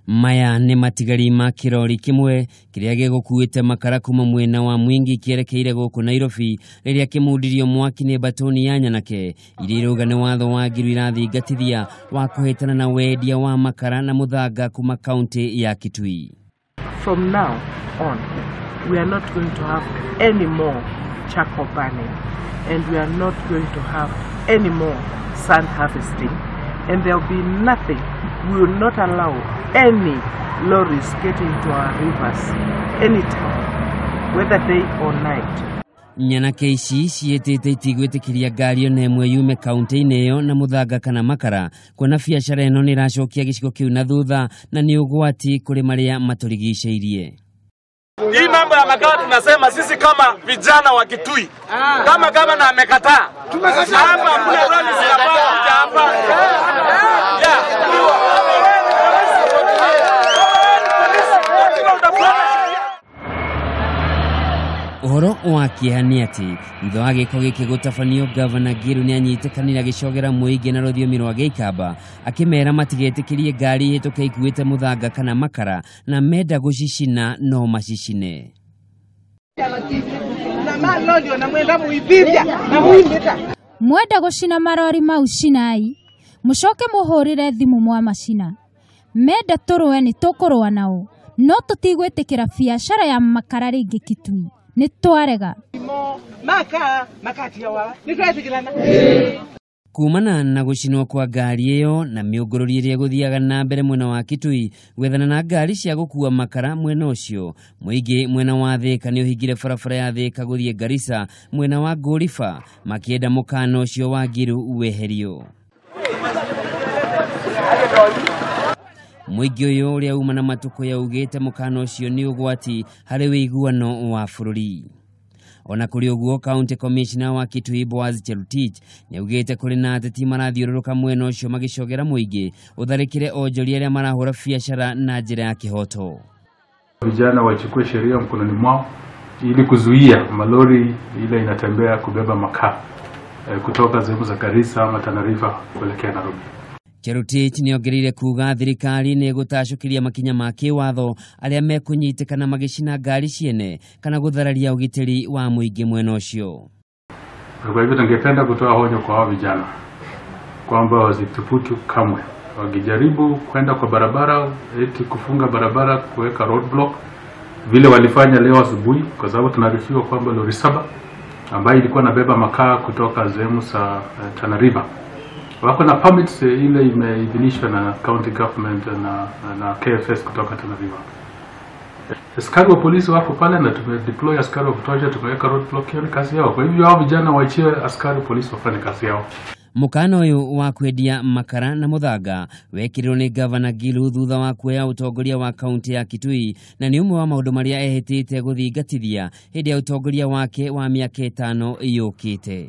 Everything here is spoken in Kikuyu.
Maya nĩ matigari ma kĩrori kĩmwe kĩrĩa gĩgũkuĩte makara kuma mwena wa Mwingi kĩerekeire gũkũ Nairobi rĩrĩa kĩmundirio mwaki nĩ batoni ya nyanake iria irauga nĩ watho wa Ngiru irathingatithia wa kũhĩtana na wendia wa makara na mũthanga kuma kaunti ya Kitui. From now on, we are not going to have any more charcoal burning, and we are not going to have any more sand harvesting, and there will be nothing. We will not allow any lorries getting into our rivers anytime, whether day or night. Nyanake ici ciĩtĩte itigwĩtĩkĩria ngari ona ĩmwe yume kaunti-inĩ ĩyo na mũthanga kana makara, kuona biacara ĩno nĩ ĩracokia gĩcigo kĩu na thutha na nĩ ũgwati kũrĩ marĩa matũrigicĩirie. Hii mambo ya makala tunasema sisi kama vijana wa Kitui, kama gavana amekataa, hapa hakuna lori zinafaa kuja hapa. Ũhoro wa kĩeha nĩ atĩ thutha wa gĩko gĩkĩ gũtabanio, gavana Ngiru nĩ anyitĩkanire agĩcogera mũingĩ na rũthiomi rwa Gĩikamba akĩmera matigetĩkĩrie ngari ihĩtũke ikuĩte mũthanga kana makara na menda gũcicina no macicine. Mwenda gũcina marori mau cinai, mũcoke mũhũrĩre thimũ mwamacina. Menda tũrũe nĩ tũkũrũa nao, no tũtigwĩtĩkĩra biacara ya makara rĩngĩ Kitui. Nĩ twarega. Kumana na gũcinwo kwa ngari ĩyo na mĩũngũrũri ĩrĩa ĩgũthiaga na mbere mwena wa Kitui gwethana na ngari cia gũkua makara mwena ũcio, mũingĩ mwena wa Thika nĩ ũhingire barabara ya Thika gũthiĩ Garissa mwena wa Ngũriba makĩenda mũkana ũcio wa Ngiru weherio. Mũingĩ ũyũ ũrĩa uma na matukũ yaugĩte mũkana ũcio nĩ ũgwati harĩ wĩiguano wa bũrũri. Ona kũrĩ ũguo, County Commissioner wa Kitui Boaz Cherutich nĩaugĩte kũrĩ na ateti marathiũrũrũka mwena ũcio magĩcogera mũingĩ ũtharĩkĩre onjoria arĩa marahũra biacara na njĩra ya kĩhoto. Vijana wachukue sheria mkononi mwao ili kuzuia malori ile inatembea kubeba makaa kutoka sehemu za Garissa ama Tana River kuelekea Nairobi. Cherutich nĩongereire kuga thirikari nĩ ĩgũtacũkĩria makinya ma kĩwatho arĩa mekũnyitĩkana magĩcina ngari ciene kana gũthararia ũgitĩri wa mũingĩ mwena ũcio. Kwa hivyo tungependa kutoa onyo kwa hao vijana kwamba wasithubutu kamwe, wakijaribu kwenda kwa barabara eti kufunga barabara, kuweka roadblock vile walifanya leo asubuhi, kwa sababu tunaarifiwa kwamba lori 7 ambayo ilikuwa nabeba makaa kutoka sehemu za Tana River wako na permits ile imeidhinishwa na county government na KFS kutoka Tana River. Askari wa polisi wako pale na tumedeploy askari wa kutosha, tumeweka roadblock, hiyo ni kazi yao. Kwa hivyo hao vijana waachie askari polisi wafanye kazi yao. Mũkana ũyũ wa kwendia makara na mũthanga wekĩrirwo nĩ gavana Ngilu thutha wa kuoya ũtongoria wa kaunti ya Kitui na nĩ ũmwe wa maũndũ marĩa ehĩtĩte gũthingatithia hĩndĩ ya ũtongoria wake wa mĩaka 5 yũkĩte.